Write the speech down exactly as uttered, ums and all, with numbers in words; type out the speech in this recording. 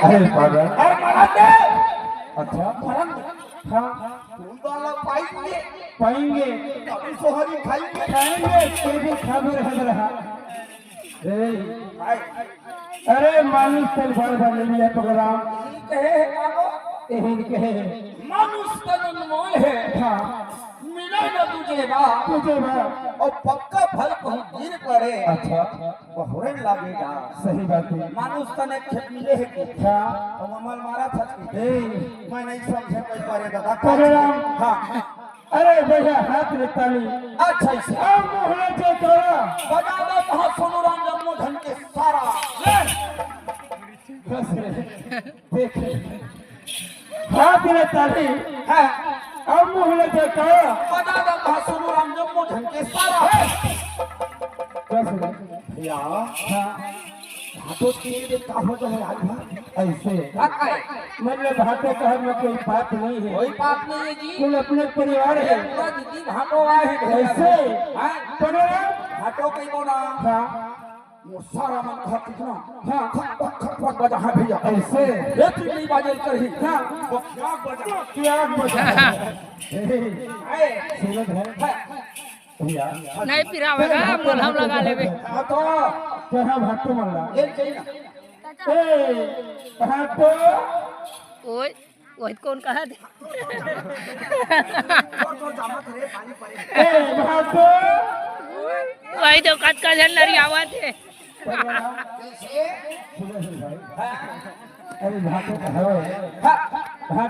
अरे बाबा। अरे महाराज दे। अच्छा। भरन दे। हाँ। कोई वाला पाएंगे। पाएंगे। कभी सोहरी खाएंगे। खाएंगे, के भी खाबर हद रहा। ए, हाय। अरे मानुष तन बार बार ले लिया प्रोग्राम। कहे है बाबा। यही कहे है। मानुष तन अनमोल है। हाँ। मिले न तुझे बा। तुझे बा। और पक्का फल कहूँ गिर पड़े। अच्छा। बहुरन लागेगा। सही बात है। मानुष तन एक खेप मिले है कि? हाँ। और अमल मारा था कि? ए। मैं नहीं समझे कोई बारे दादा। प्रोग्राम। हाँ। अरे भैया, हाथ में ताली। अच्छा, इसे। अब मोहल्ला जयकारा। बजा दो कहाँ सोनू राम जन्मो धन के सारा। बस रे, देख। हाथ में ताली। हाँ। अब मोहल्ला जयकारा। बजा दो कहाँ सोनू राम जन्मो धन के सारा। बस रे। या। हाँ। भाटो तीन दिन का हो जाए आज भी। ऐसे। का है? मतलब भाटो कहब में कोई पाप नहीं है। कोई पाप नहीं है जी। कुल अपने परिवार है। पूरा दीदी भाटो आए है घर ऐसे। में। हाँ? पड़े। भाटो कहीं बोला। हाँ। वो सारा मन खा कितना? हाँ। खक, खक, खक, खक बजा है भैया। ऐसे। ये चीज नहीं बाजे कर ही। हाँ। वो क्या बजा? क्या बजा? ए, सूरज है। है। भैया। नहीं पिरावेगा, मलहम लगा लेबे। हाँ तो। कहाँ भाटो मल्ला? ये चाहिए ना। ए, भाटो। ओए, वही कौन कहा थे? ए, भाटो। वही तो कत का झन लड़ियावा थे। अरे भाटो कहाँ है? भाटो।